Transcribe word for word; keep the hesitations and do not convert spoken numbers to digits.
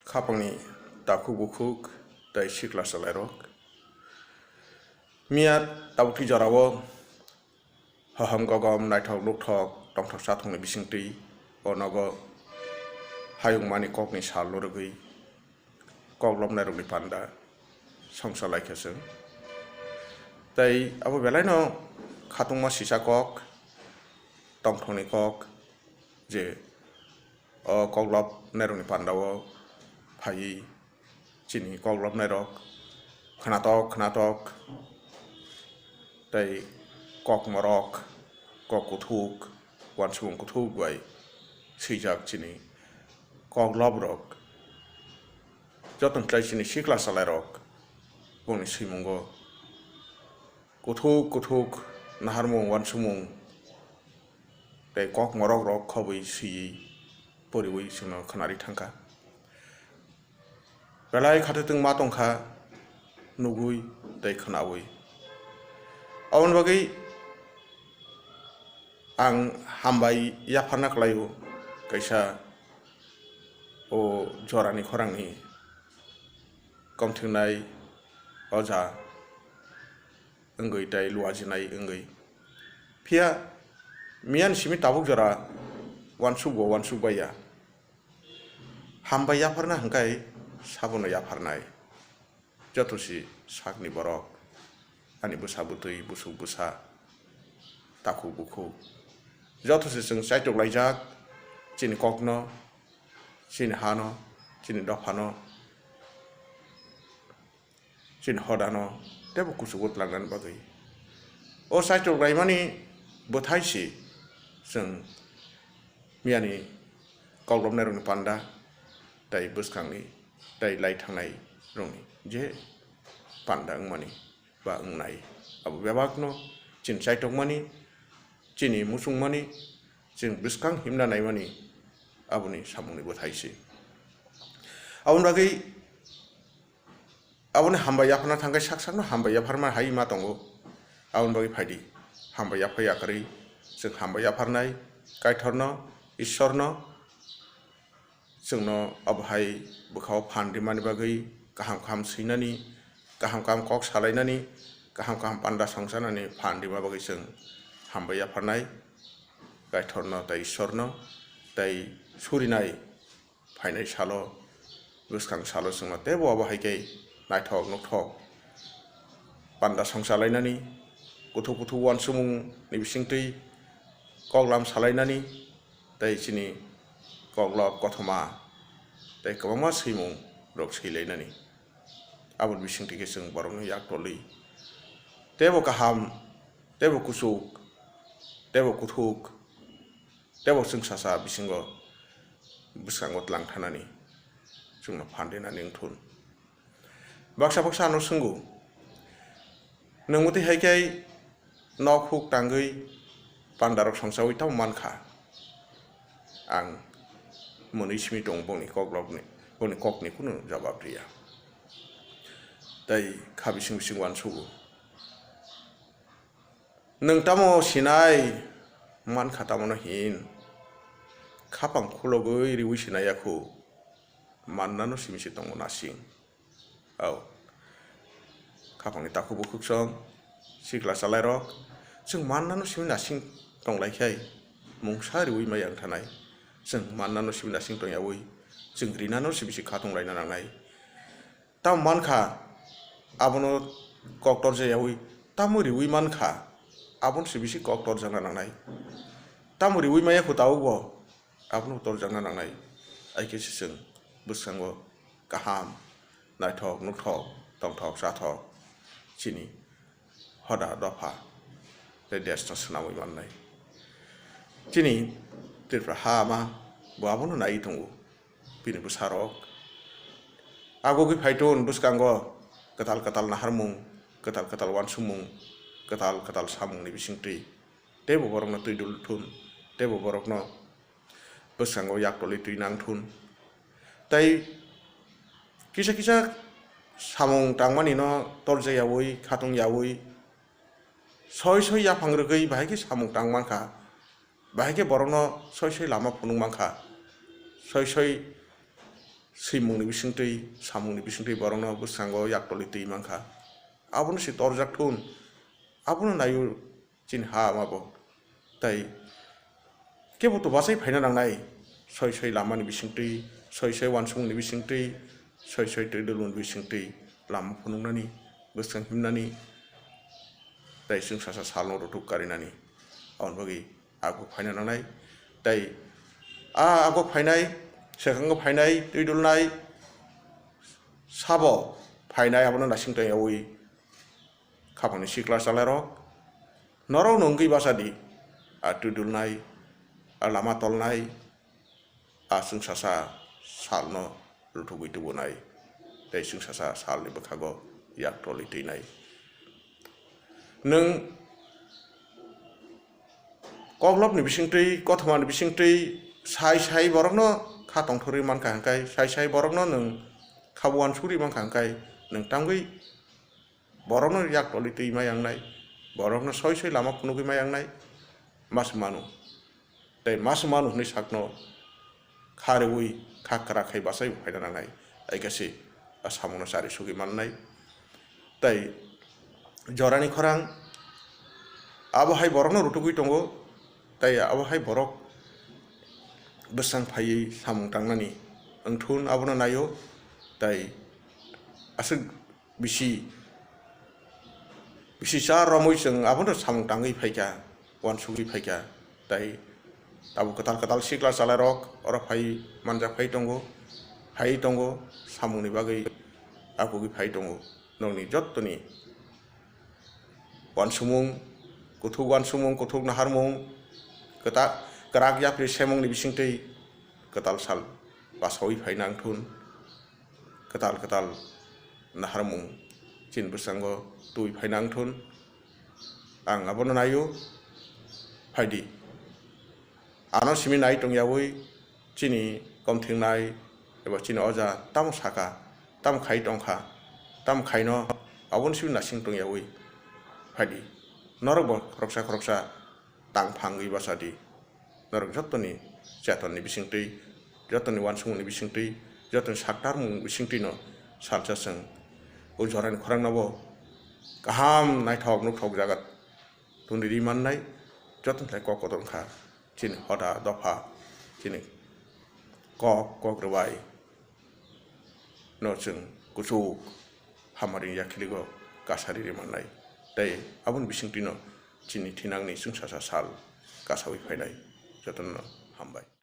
Khapangni takhuk bukhuk tei sikla chwlairok. Miya tabukni jorao hohom gogom naithok nukthok tongthok chathokni bisingtwi o nogo hayungmani kokni sal lorogwi kok lobnairokni panda songsa laikha chwng. Tei abo belaino khatungma sisa kok, tongthokni kok, je o kok lobnairokni pandao phaiwi chini kok lobnairok khwnatok khwnatok tei kok morok, kok kuthuk, uansukmung kuthuk bai swijak chini kok lobrok. Jotono chwlai chini sikla chwlairok bongni swimungo kuthuk kuthuk naharmung, uansukmung tei kok morok rok khobwi swiwi poriwi chwngno khwnari thangkha. Belai khatitwng ma tongkha nugwi tei khwnawi. Aboni bagwi ang hambai yapharna khlaio kaisa o jorani khorangni komthingnai oja wngwi tei luajinai wngwi. Phiya miyani simi tabuk jora uansukgo uansuk baiya. Hambai yapharna hwnkhe sabono yapharnai. Joto si sakni borok, ani bwsa bwtwi, busuk bwsa, takhuk bukhuk, joto si chwng chaitok laijak chini kokno, chini hano, chini dophano, chini hodano teibo kuchugo tlangnani bagwi. O chaitok laimani bwthai si chwng miyani koklopnairokni panda tei bwskangni tei lai thangnairokni je panda wngmani ba wngnai, abo bebakno chini chaitokmani, chini muchungmani, chini bwskang himna naimani aboni samungni bwthai se. Aboni bagwi aboni hambai yapharna thangkhe sak sakno hambai yapharma hai ma tongo. Aboni bagwi phaidi hambai yaphar yakarwi chwng hambai yapharnai Kaitorno, Ishwarno, chwngno abo hai bwkhao phan rimani bagwi kaham kaham swinani, kaham kaham kok salainani, kaham kaham panda songchanani phan rima bagwi chwng hambai yapharnai Kaitorno tei Ishwarno tei surinai phainai salo, bwskang salo chwngno teibo abo hai khe naithok nukthok panda songchalainani, kuthuk kuthuk uansukmungni bisingtwi koklam salainani, tei chini koklop kothoma tei kwbangma swimung rok swilainani. Aboni bisingtwi khe chwng borokno yak tolwi teibo kaham, teibo kuchuk, teibo kuthuk, teibo chwng sasa bisingo bwskango tlang thanani chwngno phan rinani wngthun. Baksa baksa ano swngo, nwng mwtwi hai khe nok huk tangwi pandarok songchawi tamo mankha? Ang mwnwi simi tongo bongni koklopni, bongni kokni kunu jawab riya. Tei kha bising bising uansugo. Nwng tamo sinai mankha tamono hin? Khapang khulogwi riwi sinai ya khu, mannano simi se tongo nasing. Au. Khapangni takhuk bukhuk song, sikla chalairok, chwng mannano simi nasing tonglai khai, mungsa riwi maya wng thanai. Chwng mannano simi nasing tongyawi, chwng rinano simi se kha tonglaina nangnai. Tamo mankha, abono kok torjakyawi, tamo riwi mankha, abono se bisi kok torjakna nangnai. Tamo riwi maya khu tabukbo, abono torjakna nangnai. Ai khe se chwng bwskango kaham, naithok, nukthok, tongthok, chathok, chini hoda dopha tei desh no swnamwi mannai. Chini Tripura ha ama bo abono naiwi tongo. Bini bwsarok agogwi phai ton bwskango kwtal kwtal naharmung, kwtal kwtal uansukmung, kwtal kwtal samungni bisingtwi teibo borokno twi dul thun, teibo borokno bwskango yak tolwi twi nang thun. Tei kisa kisa samung tangmani no torjakyawi, khatung yawi, soi soi yaphang rwgwi bahai khe samung tang mankha, bahai khe borokno soi soi lama phunuk mankha, soi soi swimungni bisingtwi, samungni bisingtwi borokno bwskango yaktoli twi mankha. Abono se torjak thun, abono naio chini ha ama bo. Tai kebo to bachai phaina nangnai, soi soi lamani bisingtwi, soi soi uansukmungni bisingtwi, soi soi twi dulmungni bisingtwi lama phunuknani, bwskang himnani, tai chwng sasa salno rutuk karinani. Aboni bagwi aguk phaina nangnai. Tai a aguk phainai, swkango phainai, twi dulnai, sabo phainai, abono naising tongyaui khapangni sikla chalairok, norokno wngwi bachadi, a twi dulnai, a lama tolnai, a chwngsasa salno ruthugwi tubunai, tei chwngsasa salni bwkhago yak tolwi twinai. Nwng koklopni bisingtwi, kothomani bisingtwi sai sai borokno kha tongthorwi mankha hwnkhe, sai sai borokno nwng kha uansukri mankha hwnkhe, nwng tangwi borokno yak tolwi twi ma yangnai, borokno soi soi lama phunugwi ma yangnai, ma se mano. Tei ma se mano hwnwi sakno kha rwui kha kwrak khai bachai bo phaina nangnai, ai khe se a samungno chari sugwi mannai. Tei jorani khorang abo hai borokno rutugwi tongo, tei abo hai borok bwsang phaiwi samung tangnani wngthun abono naio, tei aswk bisi, bisi cha romwi chwng abono samung tangwi phaikha, uansugwi phaikha, tei tabuk kwtal kwtal sikla chalairok oro phai manjak phai tongo, phai tongo, samungni bagwi akugwi phai tongo. Nokni jottoni uansukmung, kuthuk uansukmung, kuthuk naharmung, kwta-, kwrak yapri semungni bisingtwi kwtal sal basaui phai nangthun. Kwtal kwtal naharmung chini bwskango twi phai nangthun. Ang abono naio, phaidi. Ano simi nai tongyaui chini komthingnai eba chini oja tamo saka, tamo khai tongkha, tamo khaino aboni simi nasing tongyaui phaidi. Norokbo khoroksa khoroksa tang phangwi bachadi. Norok jottoni chetonni bisingtwi, jottoni uansukmungni bisingtwi, jottoni saktarmung bisingtwino salsa chwng o jorani khorangnobo kaham naithok nukthok jaga tongwi ri mannai. Jottoni thai kok kotor wngkha chini hoda dopha, chini kok kok rwbai no chwng kuchuk hamari yakhiligo kasari ri mannai. Tei aboni bisingtwino chini thinangni chwngsasa sal kasaui phainai. Jotono hambai.